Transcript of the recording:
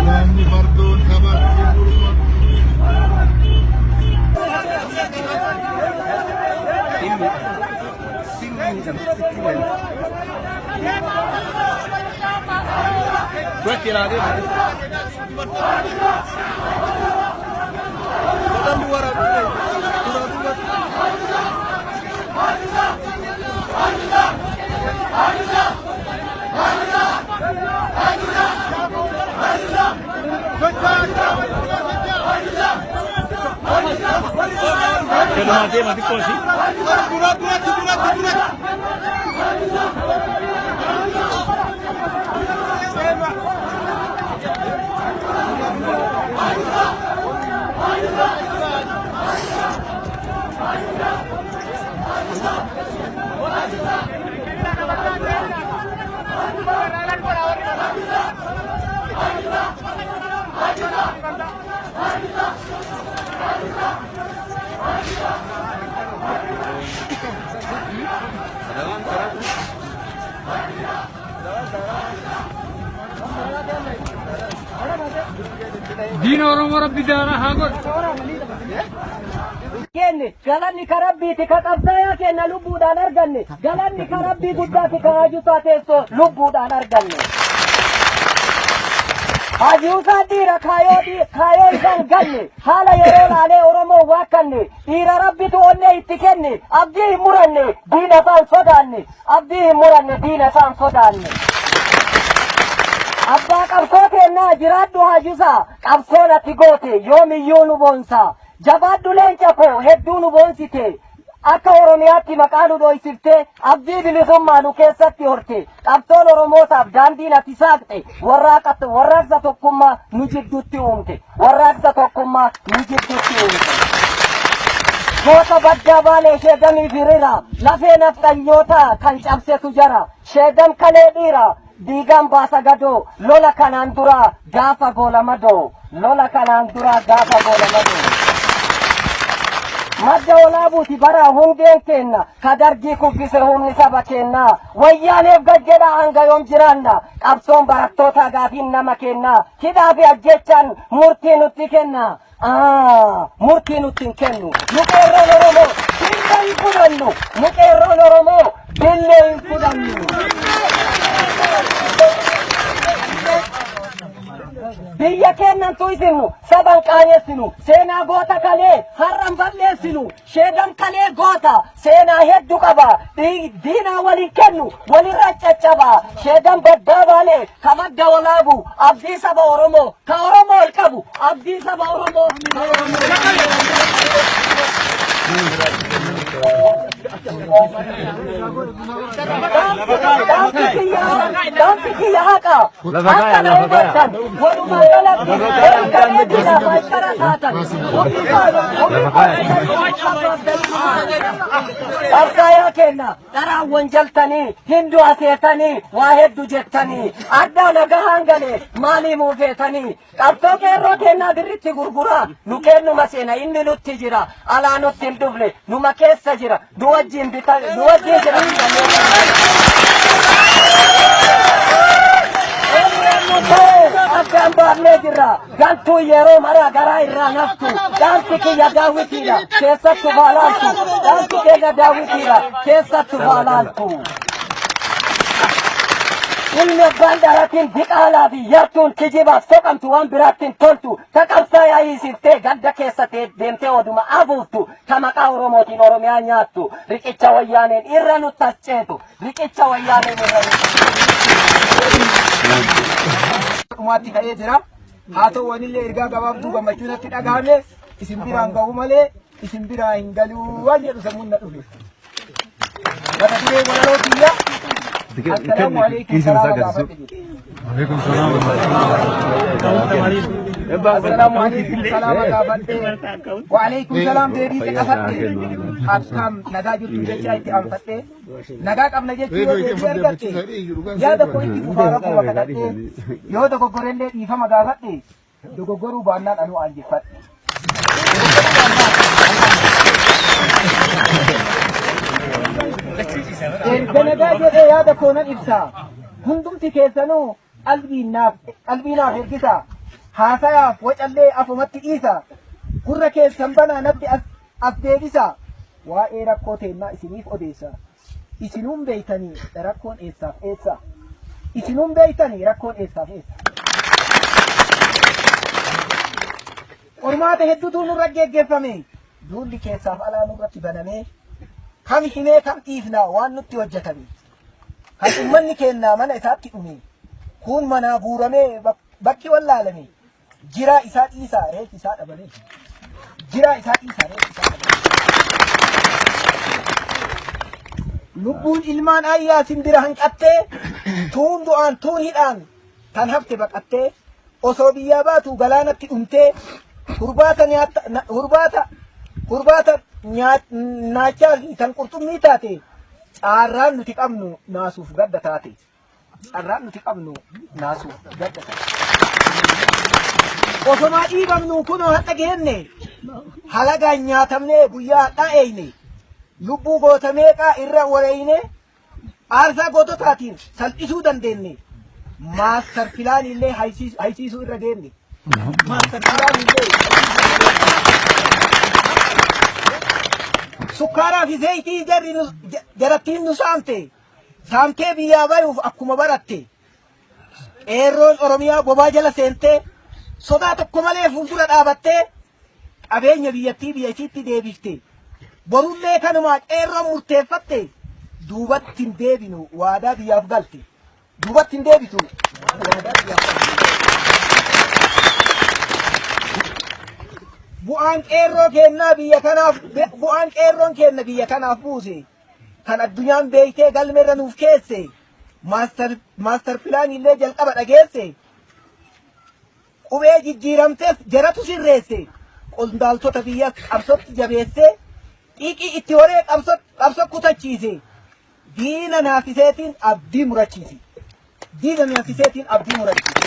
Namni fardoon taphaatti gurgura. Deema deema xiqqoo ishii. Diina Oromoo Rabbi daaraa haa godhu. Kenne galanni ka Rabbiiti, ka qabsaa'aa kenna lubbuudhaan arganne, galanni ka Rabbii guddaati, ka Hajuusaa teessoo lubbuudhaan arganne. Hajuusaa dhiira kaayoo kaayoo isaan ganne, haala yeroo laalee Oromoo waakkanne, dhiira Rabbitu onnee itti kenne, abdii hin muranne, diina isaan sodaanne, abdii hin muranne, diina isaan sodaanne. Abbaa qabsoo kennaa jiraadhu Hajuusaa, qabsoon ati goote yoomiyyuu nu boonsa. Jabaadhu leenca koo, hedduu nu boonsite. Akka Oromiyaatti maqaa nu dho'isiftee, abdii bilisummaa nu keessatti horte. Qabsoon Oromootaaf daandiin ati saaqxe, warraaqsa tokkummaa nu jidduutti uumte. Warraaqsa tokkummaa nu jidduutti uumte. Goota baddaa Baalee Sheedamii Firira, lafee nafxanyoota kan cabsetu jara. Sheedam kalee dhiira diigaan baasa gadoo, lola kanaan dura gaafa goola madoo, lola kanaan dura gaafa goola madoo. Madda Olaabuuti bara hundeen kenna, ka Dargii kuffise humni saba kenna. Wayyaaneef gad jedha hanga yoom jiraanna? Qabsoon barattoota gaafiin nama kenna, hidhaa fi ajjechaan murtii nutti kenna. Murtii nutti hin kennu. Nu qeerroon Oromoo billee hin fudhannu. Nu qeerroon Oromoo billee hin fudhannu. Biyya keennan tuysinnu, saban qaanessinu, seenaa goota kalee har'an balleessinu. Sheedam kalee goota seenaa hedduu qaba, diinaa walin kennu, walirra caccaba. Sheedam baddaa Baalee, ka Madda Walaabu, abdii saba Oromoo, ka Oromoo ol qabu, abdii saba Oromoo, ka Oromoo. Dhaamsi kiyya haqa. Akka na hubattan, walumaa galatti warri kalee diinaaf ashkara taatan, qabsaayaa kenna dharaan wanjaltanii hindu aseetanii waa hedduu jettanii addaa nagahaan galee maalii muufeetanii qabsoo qeerroo kennaa birritti gurguraa. Nu kennuma seena inni nutti jira, alaa nutti hin dhufne, numa keessa jira, nu wajjin bita, nu wajjin jira. Addaan baafnee jirra. Galtuu yeroo maraa garaa irraa naftu. Dhaamsi kiyya daawwitiidha. Keessattu faalaaltu. Dhaamsi keenya daawwitiidha. Keessattu faalaaltu. Ilmi abbaan dharatiin diqaalaa fi yartuun kijibaaf soqamtu, waan biraatti hin toltu. Ta qabsaa yaayisiftee ganda keessa deemtee oduma afuuftu. Ta maqaa Oromootiin Oromiyaa nyaattu. Riqicha Wayyaaneen irra nutti as ceetu. Riqicha Wayyaaneen irra nutti. Dhumaatti ka'ee jira. Haa ta'u, anillee ergaa gabaabduu gammachuu natti dhagahame isin biraan gahu malee isin biraa hin galuu waan jedhu sammuun na dhufe. Mata duree walaloo kiyya "Assalaamu alaikum salaama gaafadhe" jedhe. Assalaamu alaikum salaama gaafadhe. Wa alaikum salaam deebii caqafadhe. Akkam nagaa jirtu jecha itti aanfadhe. Nagaa qabna jechuu yoo deebii argadhe, yaada koo itti fufaa Rabbuma kadhadhe. Yoo dogoggorellee dhiifama gaafadhe, dogoggoruu baannaan anuu aanjeffadhe. Akkana jedhee yaada koo nan ibsa. Hundumti keessanuu qalbii naaf ergisa. Haasayaaf wacallee afumatti dhiisa. Gurra keessan banaa natti as deebisa. Waa'ee rakkoo teennaa isiniif odeessa. Isinuun beeytanii rakkoon eessaaf eessa. Isinuun beeytanii rakkoon eessaaf eessa. Qormaata hedduutu nurra geggeeffame. Duulli keessaaf alaa nurratti baname. Kam himee kam dhiifnaa waan nutti hojjetame. Kan uummanni keennaa mana isaatti dhume. Kun manaa guuramee bakki wallaalame. Jiraa isaa dhiisaa reeffi isaa dhabame. Jiraa isaa dhiisaa reeffi isaa dhabame. Lubbuun ilmaan ayyaa simbira hanqattee tuun du'aan tuun hidhaan tan hafte baqattee osoo biyyaa baatu galaanatti dhumtee hurbaata hurbaata hurbaata nyaachaa fi tan qurxummii taate carraan nuti qabnu naasuuf gadda taate. Carraan nuti qabnu naasuuf gadda taate. Osomaa dhiibamnu kunoo hadha geenne halagaan nyaatamnee guyyaa hadhaa eeyne lubbuu goota meeqaa irra wareeyne aarsaa goototaatiin salphisuu dandeenye master plan illee haysiisuu irra geenne. Master plan illee sukkaaraa fi zayitii jarri jarattiin nu saamte saamtee biyyaa bayuuf akkuma baratte qeerroon Oromiyaa bobaa jala seentee sodaa tokko malee fuuldura dhaabattee qabeenya biyyattii biyya isiitti deebifte. Borullee kanumaa qeerroon murteeffatte duubatti hin deebinu waadaa biyyaaf galte. Duubatti hin deebitu waadaa biyyaaf galte. Bu'aan qeerroo kennaa biyya kanaaf bu'aan qeerroon kenna biyya kanaaf buuse kan addunyaan beektee galmeerra nuuf keesse master plan illee jalqaba dhageesse qubee jijjiiramtes jaratu sirreesse qondaaltota biyya qabsotti jabeesse xiiqii itti horee qabso kutachiise diina naafiseetiin abdii murachiise diina naafiseetiin abdii murachiise.